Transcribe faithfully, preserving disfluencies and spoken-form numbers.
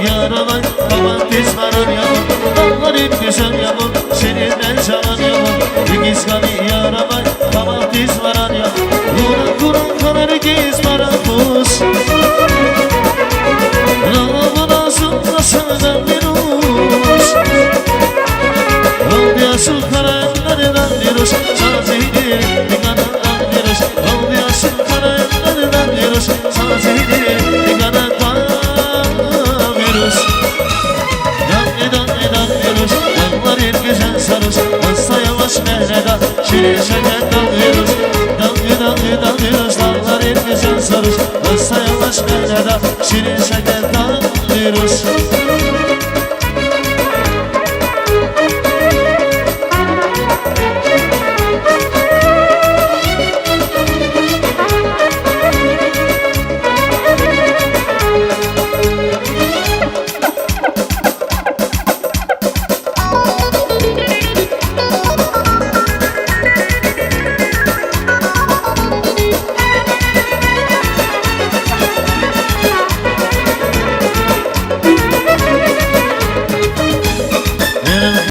Ярамай, тамандиз варан яма, дагъларин гуьзел яма, ширинрен чалан яма, игиз хьани ярамай, тамандиз варан яма, гуран-гуран хьанар гиз пара туш. Лагьана зун на сагъдан вируш. Алди асул карандан вируш, сазиди дигана вируш. Алди асул карандан вируш, сазиди дигана вируш. Дагъи, дагъи, дагъ вируш, дагъларин гуьзел са руш, ваз са яваш мегьледа, ширин шекер дагъ вируш. Дагъи, дагъи, дагъ вируш, дагъларин гуьзел са руш, ваз са яваш мегьледа, ширин шекер дагъ вируш.